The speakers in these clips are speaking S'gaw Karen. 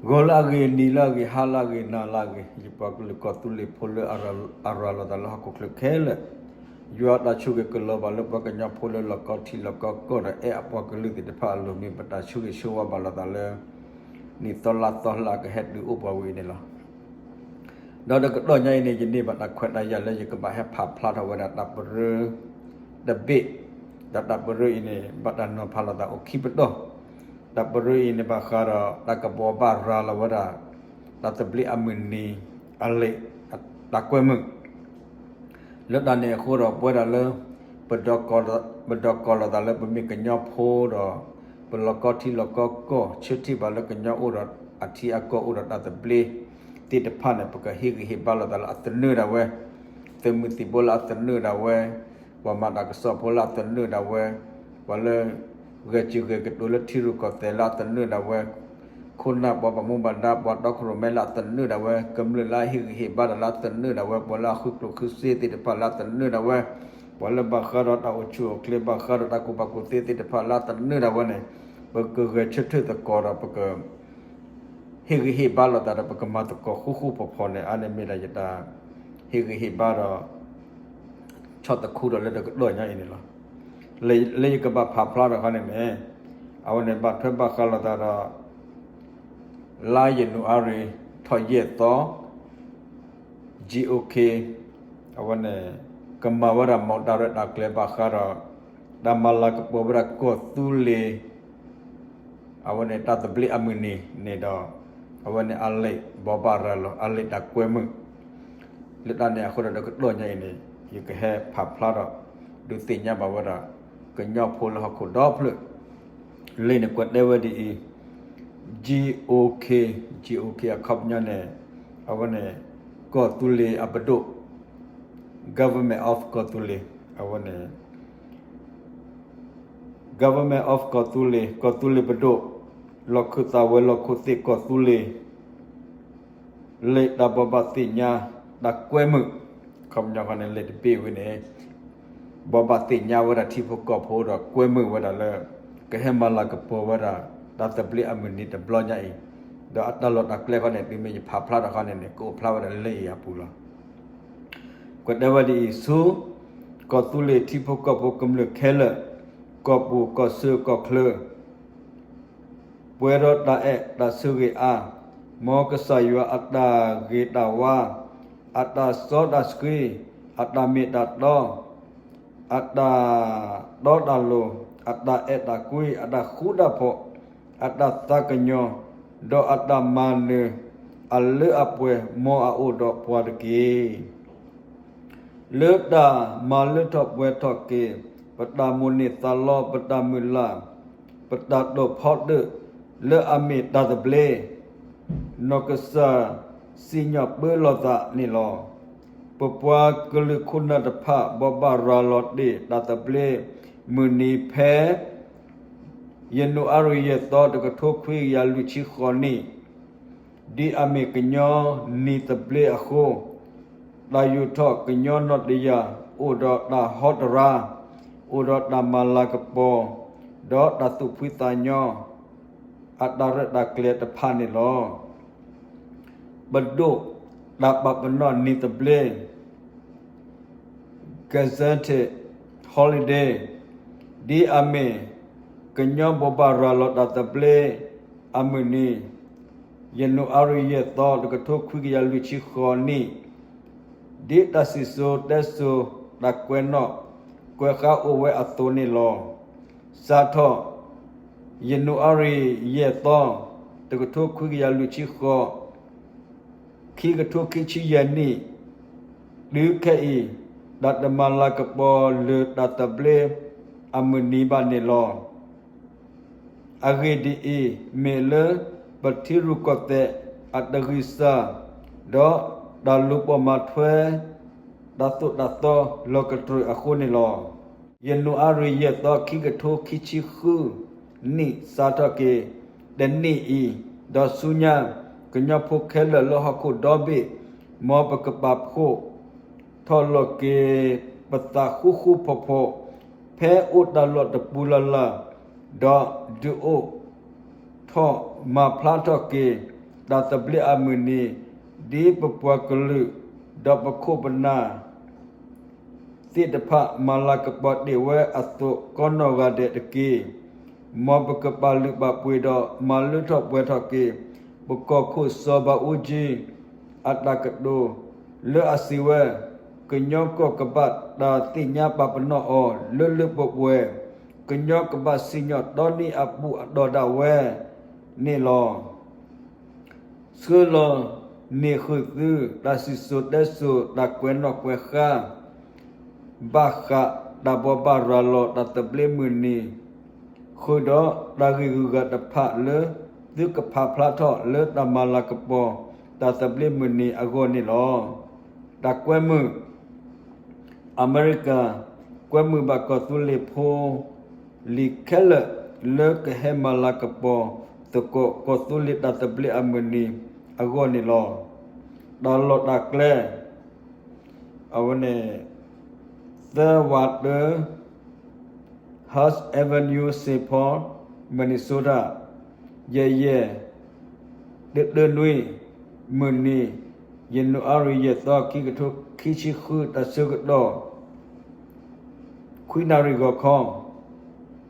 ဂီၤလၢအဂ့ၤ, နံၤလၢအဂ့ၤ, ဟါလၢအဂ့ၤ, နၤလၢအဂ့ၤ, ယပှၤကလုာ်ကီၢ်သူလ့ၤဖိလၢအရၤလီၤသးလၢဟီၣ်ခိၣ်ချၢခဲလၢာ်, ယွၤအတၢ်ဆိၣ်ဂ့ၤကလီၤဘၣ်လၢပှၤကညီဖိလၢလီၢ်ကီထံလီၢ်ကီကီၢ်ဒီးအဲၣ်အပှၤကလုာ်သ့ၣ်တဖၣ်အလိၤ, မ့ၢ်ပတၢ်ဆိၣ်ဂ့ၤဆိၣ်ဝါဘၣ်လိာ်သးလၢ နံၣ်သီလါသီလၢအကဟဲတုၤအိၣ်ပှၤဝဲအံၤန့ၣ်လီၤ. ဒီးတကတီၢ်ညါအံၤန့ၣ် ယန့ၢ်ဘၣ်တၢ်ခွဲးတၢ်ယာ်လၢယကဘၣ်ဟဲဖးဖျါထီၣ်ဝဲဒၣ်တၢ်ပရၢတဘ့ၣ်, ဒီးတၢ်ပရၢအံၤန့ၣ် ဘၣ်တၢ်နီၤဖးလိာ်သးအိၣ်ခံပတီၢ်, တၢ်ပရၢအံၤန့ၣ် ဘၣ်ဃးဒီးတၢ်ကဘိးဘၣ်ရၤလီၤဝဲဒၣ် တၢ်သဘျ့အမုၢ်နံၤ အလံာ်တၢ်ကွဲမုာ် လၢတၢ်န့ၣ်အဃိဒီး ပဝဲဒၣ်လၢ ပ ပဒီးကိးလီၤသးလၢပမ့ၢ်ကညီဖိဒီး ပလီၢ်ကီထံလီၢ်ကီကီၢ် ဆၢထံၣ်ဘၣ်လၢကညီအိၣ်ဒီးအထံအကီၢ်အိၣ်ဒီးတၢ်သဘျ့သ့ၣ်တဖၣ်န့ၣ် ပကဟ့ၣ်ဂံၢ်ဟ့ၣ်ဘါလိာ်သးလၢအသနၢၣ်ဒၣ်ဝဲ, သုးမုၢ်သံၣ်ဘိလၢအသနၢၣ်ဒၣ်ဝဲ, ပှၤမၤတၢ်ကစီၣ်ဖိလၢအသနၢၣ်ဒၣ်ဝဲ, ပှၤလၢ ဂဲၤစံၣ်ဂဲၤကတိၤလၢထံရူၢ်ကီၢ်သဲးလၢအသနၢၣ်ဒၣ်ဝဲ, ခိၣ်နၢ်ပှၤဘၣ်မူဘၣ်ဒါ ပှၤတီခိၣ်ရိၣ်မဲလၢအသနၢၣ်ဒၣ်ဝဲ, ကမျၢၢ်လၢအဟ့ၣ်ဂံၢ်ဟ့ၣ်ဘါတၢ်လၢအသနၢၣ်ဒၣ်ဝဲ, ပှၤလၢအဃုကျိၣ်ဃုစ့သ့ၣ်တဖၣ်လၢအသနၢၣ်ဒၣ်ဝဲ, ပှၤလၢဘၣ်ဃးဒီးတၢ်အိၣ်ဆူၣ်အိၣ်ချ့ ဘၣ်ဃးဒီးတၢ်ကူၣ်ဘၣ်ကူၣ်သ့သ့ၣ်တဖၣ်လၢအသနၢၣ်ဒၣ်ဝဲန့ၣ်, ပကဂဲၤဆၢထၢၣ်သကိးဒီးပက ဟ့ၣ်ဂံၢ်ဟ့ၣ်ဘါလိာ်သးဒီး ပကမၤသကိးဃူဃူဖိးဖိးန့ၣ် အါန့ၣ်မ့ၢ်ဒၣ်ယတၢ်ဟ့ၣ်ဂံၢ်ဟ့ၣ်ဘါဒီး ဆီၣ်သခူဒီးလၢတကတီၢ်ညါအံၤန့ၣ်လီၤ. လၢယကဘၣ်ဖးဖျါထီၣ်ခီန့ၣ်န့ၣ်, အဝဲန့ၣ်ဘၣ်ထွဲဘၣ်ဃးလိာ်သးဒီး လါယနူၤအါရံၤ ထီၣ်ယဲၢ်သီ GOK အဝဲန့ၣ် ကမၤဝဲဒၣ်မီၢ်တၢ်ရဲၣ်တၢ်ကျဲၤဘၣ်ဃးဒီး တၢ်မၤလၤကပီၤဝဲဒၣ်ကီၢ်သူလ့ၤ အဝဲန့ၣ်တၢ်သဘျ့အမုၢ်နံၤန့ၣ်ဒီး အဝဲန့ၣ်အလံာ်ဘိးဘၣ်ရၤလီၤ အလံာ်တၢ်ကွဲမုာ် လၢတၢ်န့ၣ်အဃိဒီးတကတီၢ်ညါအံၤန့ၣ် ယကဟဲဖးဖျါထီၣ် ဒုးသ့ၣ်ညါဘၣ်ဝဲဒၣ် ကညီဖိလၢဟီၣ်ခိၣ်ဒီဖျၢၣ် လံာ်န့ၣ်ကွဲးတဲဝဲဒ်အံၤ, GOK, GOK အခီပညီန့ၣ် အဝဲန့ၣ် ကီၢ်သူလ့ၤအပဒိၣ် Government of ကီၢ်သူလ့ၤ အဝဲန့ၣ် Government of ကီၢ်သူလ့ၤ ကီၢ်သူလ့ၤပဒိၣ် လီၢ်ခၢၣ်သးဝဲၤလီၢ်ခိၣ်သ့ၣ်ကီၢ်သူလ့ၤ လံာ်တၢ်ဘိးဘၣ်သ့ၣ်ညါ တၢ်ကွဲမုာ် အခီပညီဃီန့ၣ် လံာ်တဘ့ၣ်ဝဲန့ၣ် ဘိးဘၣ်သ့ၣ်ညါဝဲဒၣ်ထံဖိကီၢ်ဖိဒီးကွဲမုာ်ဝဲဒၣ်လၢ ကဟဲမၤလၤကပီၤဝဲဒၣ် တၢ်သဘျ့အမုၢ်နံၤတဘျီညါအံၤ ဒီးအတၢ်လီၢ်တၢ်ကျဲဃီန့ၣ် တုၤမ့ၢ်ယဖးဖျါထီၣ်ဃီန့ၣ်န့ၣ် ကအိၣ်ဖျါဝဲဒၣ်လၢလံာ်အံၤအပူၤလီၤ. ကွဲးတဲဝဲဒ်အံၤ, ဆူ ကီၢ်သူလ့ၤထံဖိကီၢ်ဖိကမျၢၢ်ခဲလၢာ်, ကီၢ်ပူၤကီၢ်ဆၢကီၢ်ချၢ ပှဲၤဒီးတၢ်အဲၣ်တၢ်ဆၢဂ့ၤအါ, မ်ကစၢ်ယွၤအတၢ်ဂ့ၤတၢ်ဝါ, အတၢ်စီတၢ်ဆှံ, အတၢ်မ့ၢ်တၢ်တီ, အတၢ်တီတၢ်လိၤ, အတၢ်အဲၣ်တၢ်ကွံ, အတၢ်ဃူတၢ်ဖိး, အတၢ်သးကညီၤ, ဒီးအတၢ်မၤနၢၤအလၢအပှဲၤ မ်အအိၣ်ဒီးပှၤတက့ၢ်. လၢတၢ်မၤလၢထီၣ်ပှဲၤထီၣ်က့ၤ ပတၢ်မိၣ်န့ၢ်သးလီ ပတၢ်မုၢ်လၢ် ပတၢ်တိာ်ဖီတၢၣ် လၢအမ့ၢ်တၢ်သဘျ့ နီၢ်ကစၢ်စံၣ်ညီၣ်ပၢလီၤသးန့ၣ်လီၤ. ပပှၤကလုာ်ခိၣ်နၢ်တဖၣ် ဘိးဘၣ်ရၤလီၤတ့ၢ်တၢ်သဘျ့မုၢ်နံၤဖဲ ယနူၤအါရံၤယဲၢ်သီ တကထိခွံကယၤလွံၢ်ဆံဃိးနံၣ် ဒ်အမ့ၢ်ကညီနံၤသဘျ့အဃိ, တၢ်ယူာ်ထီၣ်ကညီနီၢ်တယၢ် အိၣ်ဒီးတၢ်ဟီတရါ, အိၣ်ဒီးတၢ်မၤလၤကပီၤ, ဒီးတၢ်သူၣ်ဖှံသးညီ အတၢ်ရဲၣ်တၢ်ကျဲၤတဖၣ်န့ၣ်လီၤ. ပဒိၣ်တၢ်ပာ်ပနီၣ်နံၤသဘျ့ Gazetted Holiday ဒ်အမ့ၢ် ကညီဘိးဘၣ်ရၤလီၤတၢ်သဘျ့အမုၢ်နံၤ ယနူၤအါရံၤယဲၢ်သီ တကထိခွံကယၤလွံၢ်ဆံဃိးနံၣ် ဒ်တၢ်စံၣ်စိၤတဲစိၤတၢ်ကွဲးနီၣ်ကွဲးဃါအိၣ်ဝဲအသိးန့ၣ်လီၤ. စးထီၣ် ယနူၤအါရံၤယဲၢ်သီ တကထိခွံကယၤလွံၢ်ဆံဃိး ခံကထိခံဆံယဲၢ်နံၣ် တုၤခဲအံၤ တၢ်တမၤလၤကပီၤလၢၤတၢ်သဘျ့အမုၢ်နံၤဘၣ်န့ၣ်လီၤ. အဂ့ၢ်ဒ်အံၤ, မ့ၢ်လၢပထံရူၢ်ကီၢ်သဲးအတဂံၢ်စၢ် ဒီးတၢ်လူၤပိာ်မၤထွဲ တၢ်သိၣ်တၢ်သီလီၤကတြူၢ်အဃိန့ၣ်လီၤ. ယနူၤအါရံၤယဲၢ်သီ ခံကထိခံဆံဃုနံၣ် စးထီၣ်က့ၤတနံၣ်အံၤ ဒီးဆူညါ ကညီဖိခဲလၢာ်လၢဟီၣ်ခိၣ်ဒီဘ့ၣ် မ်ပကပာ်ဖှိၣ်ထီၣ်လိာ်က့ၤပသးဃူဃူဖိးဖိး ဖဲအိၣ်တၢ်လီၢ်တပူၤလၢ်လၢ် ဒီးဒုးအိၣ်ထီၣ်မၤဖျါထီၣ်က့ၤ တၢ်သဘျ့အမုၢ်နံၤ ဒ်ပပှၤကလုာ် ဒီးပခိၣ်ပနၢ် သ့ၣ်တဖၣ် မၤလၤကပီၤတ့ၢ်ဝဲအသိး ကိးနီၢ်ဂၤဒဲးတက့ၢ်. မ်ပကပာ်လုၢ်ပာ်ပှ့ၤဒီး မၤလၢထီၣ်ပှဲၤထီၣ်က့ၤ ပကီၢ်ခိၣ်စီၤဘးအူကၠံ အတၢ်ကတိၤ လၢအစံးဝဲ, ကညီကီၢ်ကဘၣ်တၢ်သ့ၣ်ညါပာ်ပနီၣ်အီၤ လၢလၢပှဲၤပှဲၤ, ကညီကဘၣ်စံၣ်ညီၣ်တီနံၤအပူၤအတီၢ်ဒၣ်ဝဲန့ၣ်လီၤ. ဆှၢလီၤန့ၢ်ဃုာ်သု တၢ်စံၣ်စိၤတဲစိၤ တၢ်ကွဲးနီၣ်ကွဲးဃါ ဘၣ်ဃးတၢ်ဘိးဘၣ်ရၤလီၤတၢ်သဘျ့မုၢ်နံၤ ဃုာ်ဒီးတၢ်ဂ့ၢ်ဂုၤဂၤတဖၣ်လၢ သုကဖးဖျါထီၣ်လၢတၢ်မၤလၤကပီၤ တၢ်သဘျ့မုၢ်နံၤအဂီၢ်န့ၣ်လီၤ. တၢ်ကွဲမုာ် အမဲရကၤ ကွဲမုာ်ဘၣ်ကီၢ်သူလ့ၤဖိ လံာ်ခဲလၢာ် လၢကဟဲမၤလၤကပီၤသကိး ကီၢ်သူလ့ၤတၢ်သဘျ့အမုၢ်နံၤအဂီၢ်န့ၣ်လီၤ. တၢ်လီၢ်တၢ်ကျဲ အဝဲန့ၣ် သၢဝးတၢ Hutch Avenue, Saint Paul, Minnesota, ယဲၢ်ယဲၢ် တၢတၢနွံ မုၢ်နံၤ ယနူၤအါရံၤ ယဲၢ်သီ ခံကထိခံဆံဃု တၢ်ဆၢကတီၢ် ခွံနၣ်ရံၣ်ဂီၤခီ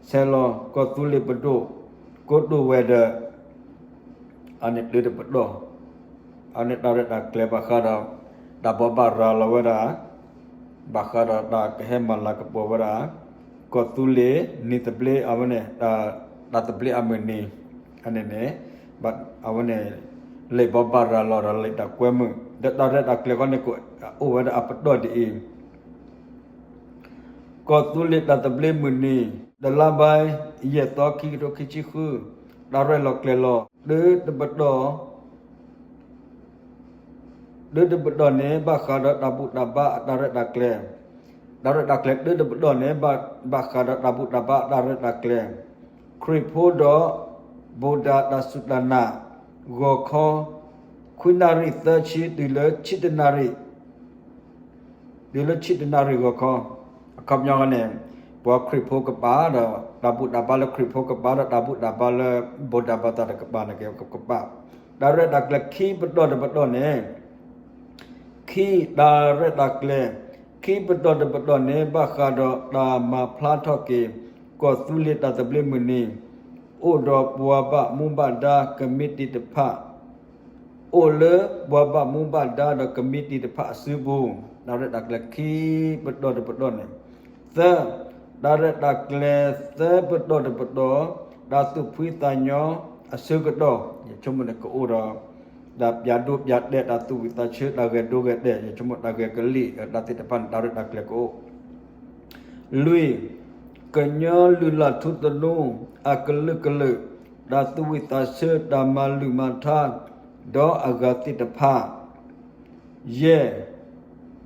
ဆဲးလီၤကီၢ်သူလ့ၤပဒိၣ် ကိတိာ်ဝဲၤဒၢး အန့ၣ်တၢတပတီၢ်, အန့ၣ်တၢ်ရဲၣ်တၢ်ကျဲၤဘၣ်ဃးဒီး တၢ်ဘိးဘၣ်ရၤလီၤဝဲဒၣ် ဘၣ်ဃးဒီးတၢ်ကဟဲမၤလၤကပီၤဝဲဒၣ် ကီၢ်သူလ့ၤနံၤသဘျ့အဝဲန့ၣ် တၢ်သဘျ့အမုၢ်နံၤ အန့ၣ်န့ၣ် အဝဲန့ၣ် လံာ်ဘိးဘၣ်ရၤလီၤဒီးလံာ်တၢ်ကွဲမုာ် ဒီးတၢ်ရဲၣ်တၢ်ကျဲၤဃီန့ၣ် ကအိၣ်ဝဲဒၣ်အပတီၢ်ဒ်အံၤ ကီၢ်သူလ့ၤတၢ်သဘျ့မုၢ်နံၤ တလါဘၣ် ယဲၢ်သီ ခံကထိခံဆံဃု တၢ်ရဲၣ်လီၤကျဲၤလီၤ တၢတပတီၢ် တၢတပတီၢ်န့ၣ် ဘၣ်ဃးဒီးတၢ်ဘူၣ်တၢ်ဘါအတၢ်ရဲၣ်တၢ်ကျဲၤ, တၢ်ရဲၣ်တၢ်ကျဲၤတၢတပတီၢ်န့ၣ် ဘၣ်ဃးဒီးတၢ်ဘူၣ်တၢ်ဘါအတၢ်ရဲၣ်တၢ်ကျဲၤ, ခရံာ်ဖိဒီး ဘူးဒၤတၢ်စူၢ်တၢ်နာ် ဂီၤခီ ခွံနၣ်ရံၣ်သၢဆံတုၤလၢဆံတၢနၣ်ရံၣ် တုၤလၢဆံတၢနၣ်ရံၣ်ဂီၤခီ, အခီပညီန့ၣ် ပှၤခရံာ်ဖိကပၤဒီး တၢ်ဘူၣ်တၢ်ဘါလၢခရံာ်ဖိကပၤဒီး တၢ်ဘူၣ်တၢ်ဘါလၢ ဘူးဒၤဘၣ်သးတကပၤန့ၣ်က့ၤကပၤ, တၢ်ရဲၣ်တၢ်ကျဲၤခံပတီၢ်တပတီၢ်န့ၣ် ခံတၢ်ရဲၣ်တၢ်ကျဲၤ ခံပတီၢ်တပတီၢ်န့ၣ် ဘၣ်ဃးဒီးတၢ်မၤဖျါထီၣ်က့ၤ ကီၢ်သူလ့ၤတၢ်သဘျ့မုၢ်နံၤ အိၣ်ဒီးပှၤဘၣ်မူဘၣ်ဒါကမံးတံာ်တဖၣ် အိၣ်လၢပှၤဘၣ်မူဘၣ်ဒါဒီးကမံးတံာ်တဖၣ်အစုပူၤ, တၢ်ရဲၣ်တၢ်ကျဲၤခံပတီၢ်တပတီၢ်န့ၣ်, သၢ, တၢ်ရဲၣ်တၢ်ကျဲၤသၢပတီၢ်တပတီၢ်, တၢ်သူၣ်ဖှံသးညီအဆၢကတီၢ်, ယဆိကမိၣ်န့ၣ်ကအိၣ်ဒီး တၢ်ပျးဒိပျးတဲာ် တၢ်သူၣ်ဝံၣ်သးဆၢ တၢ်ဂဲၤဒိဂဲၤတဲာ် ယဆိကမိၣ်တၢ်ဂဲၤကလံၣ် တၢ်သ့ၣ်တဖၣ်န့ၣ် တၢ်ရဲၣ်တၢ်ကျဲၤကအိၣ် လွံၢ်, ကညီလုၢ်လၢ်ထူသနူ အကလုာ်ကလုာ် တၢ်သူၣ်ဝံၣ်သးဆၢ တၢ်မၤလုၢ်မၤထါ ဒီးအဂၤသ့ၣ်တဖၣ်, ယဲၢ်,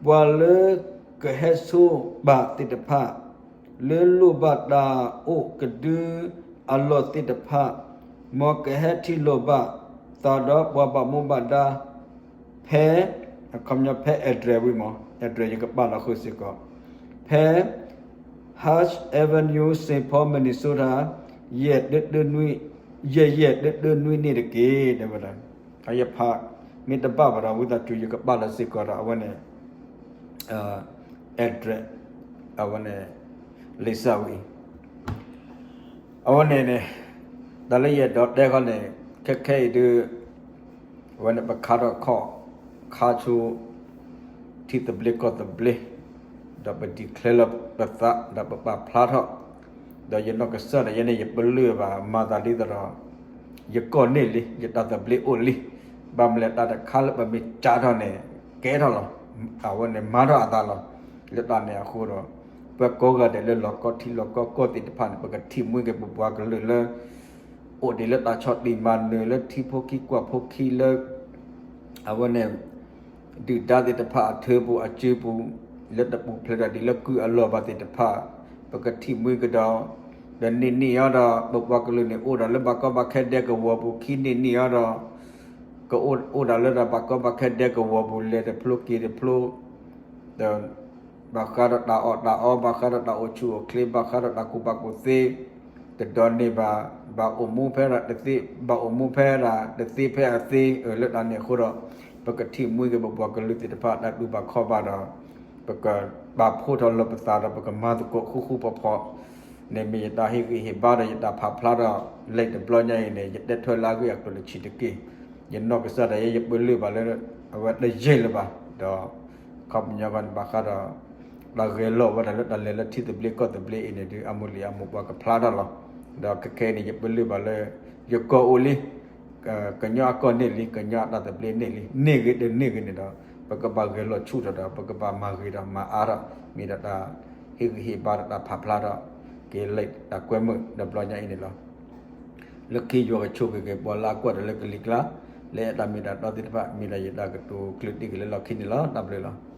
ပှၤလၢကဟဲဆိဘၣ်သ့ၣ်တဖၣ် လၢလိၣ်ဘၣ်တၢ်အိၣ်ကဒုအလီၢ်သ့ၣ်တဖၣ်, မ်ကဟဲထံၣ်လိာ်ဘၣ်သးဒီးပှၤဘၣ်မူဘၣ်ဒါ ဖဲ, အခီပညီဖဲ address ဝံၤမး address ယကပာ်လီၤဃုာ်စ့ၢ်ကီး, ဖဲ Hutch Avenue, Saint Paul, Minnesota, ယဲၢ်တၢတၢနွံ, ယဲၢ်ယဲၢ်တၢတၢနွံန့ၣ်တက့ၢ် တဲဝဲဒၣ်, ယဖးမ့ၢ်တဘၣ်ဘၣ်ဒီး ဝံသးစူၤယကပာ်လီၤစ့ၢ်ကီးဒီး အဝဲန့ၣ် address အဝဲန့ၣ် လံာ်စၢ်ဝံၤ အဝဲန့ၣ်န့ၣ် တၢ်လၢယအဲၣ်ဒိးတဲခီန့ၣ် ခဲခဲအံၤဒုး အဝဲန့ၣ်ပခါထီၣ်ခီၣ် ခါဆူ ထံသဘျ့ကီၢ်သဘျ့ ဒီးပ declare လီၤပသး ဒီးပပာ်ဖျါထီၣ် ဒီးယနီၢ်ကစၢ်ဒီးယဲန့ၣ် ယပလၢၢ်ဘၣ်မၤသးဒ်သိးဒီး ယကီၢ်န့ၢ်လံ ယတၢ်သဘျ့အိၣ်လံ, ဘၣ်မနုၤလဲၣ်တၢ်တခါလၢပမ့ၢ်ကးထီၣ်န့ၣ် ကဲထီၣ်လီၤ, အဝဲန့ၣ်မၤထီၣ်အသးလီၤ, လၢတၢ်န့ၣ်အဃိဒီး ပှၤကိးဂၤဒဲးလၢလီၤကီထံလီၤကီကီၢ်သ့ၣ်တဖၣ်န့ၣ် ပကထံၣ်မှံက့ၤပပှၤကလုာ်လၢ အိၣ်ဒံးလၢတၢ်ဆီၣ်တံၢ်မၤနၢၤ လၢထံဖိခံကွၢ်ဖိခံလၢ အဝဲန့ၣ် ဒုၣ်ဒါသ့ၣ်တဖၣ်အထၢပူၤအစုပူၤ လၢတပူၤဖျဲးဒီးဒ်လၢကုၢ်အလီၢ်ဘၣ်သ့ၣ်တဖၣ် ပကထံၣ်မှံကဒီး ဒီးနံၣ်နံၣ်အံၤဒီး ပပှၤကလုာ်န့ၣ် အိၣ်ဒီးလၢဘၣ်ကီဘၣ်ခဲဒဲကဝီၤပူၤ ခံနံၣ်နံၣ်အံၤဒီး ကအိၣ်အိၣ်ဒီးလၢဒီးဘၣ်ကီဘၣ်ခဲဒဲကဝီၤပူၤ လဲၤတဖျိက့ၤတဖျိ ဒီး ဘၣ်ဃးဒီးတၢ်အီၣ်တၢ်အီ ဘၣ်ဃးဒီးတၢ်အိၣ်ဆူၣ်အိၣ်ချ့ ဘၣ်ဃးဒီးတၢ်ကူၣ်ဘၣ်ကူၣ်သ့ တဒိးန့ၢ်ဘၣ်, ဘၣ်အိၣ်မူဖဲဒၣ်တသ့, ဘၣ်အိၣ်မူဖဲဒၣ်တသ့ဖဲအသ့, အၢ လၢတၢ်န့ၣ်အဃိဒီး ပကထံၣ်မှံက့ၤပပှၤကလုာ်သ့ၣ်တဖၣ်တၢ်တူၢ်ဘၣ်ခီဘၣ်ဒီး ပကပာ်ဖှိၣ်ထီၣ်လီၤပသးဒီး ပကမၤသကိးဃူဃူဖိးဖိးန့ၣ် မ့ၢ်ယတၢ်ဟ့ၣ်ဂံၢ်ဟ့ၣ်ဘါဒီးယတၢ်ဖးဖျါထီၣ်လံတဘျီညါအံၤန့ၣ် ယတဲထွဲလၢအဂ့ၢ်အကျိၤတဆံးတက့ၢ်. ယနီၢ်ကစၢ်ဒၣ်ယဲ ယပၢလၢၢ်ဘၣ်လၢ အဝဲတယံာ်လၢၤဘၣ်ဒီး ခီပညီန့ၣ် ဘၣ်ဃးဒီး တၢ်ဂဲၤလိာ်ဝဲဒၣ်လၢတၢ်လဲၤလၢထံသဘျ့ကီၢ်သဘျ့အံၤန့ၣ်ဒုး အမူလံာ်အမူပှၤကဖျါထီၣ်လီၤ. ဒီးခဲခဲအံၤန့ၣ် ယပၢလၢၢ်ဘၣ်လၢ ယကီၢ်အိၣ်လံ, ကညီအကီၢ်န့ၢ်လံ, ကညီအတၢ်သဘျ့န့ၢ်လံ, န့ၢ်ဂ့ၤတန့ၢ်ဂ့ၤန့ၣ်ဒီး ပကဘၣ်ဂဲၤလိာ်ဆူၣ်ထီၣ်ဒီး ပကဘၣ်မၤဂ့ၤဒီးမၤအါထီၣ် မ့ၢ်ဒၣ်တၢ်ဟ့ၣ်ဂံၢ်ဟ့ၣ်ဘါဒီးတၢ်ဖးဖျါထီၣ်က့ၤလံတၢ်ကွဲမုာ်တဘျီညါအံၤန့ၣ်လီၤ. လၢခံယွၤကဆိၣ်ဂ့ၤက့ၤပှၤလၢအကွၢ်တၢ်လၢကလံၤကျါ လၢအဲၣ်တၢ်မ့ၢ်တၢ်တီသ့ၣ်တဖၣ် မ့ၢ်ဒၣ်ယတၢ်ကတိၤကျၢၢ်တံၢ်က့ၤလၢလီၢ်ခံန့ၣ်လီၤ. တၢ်ဘျုးလီၤ.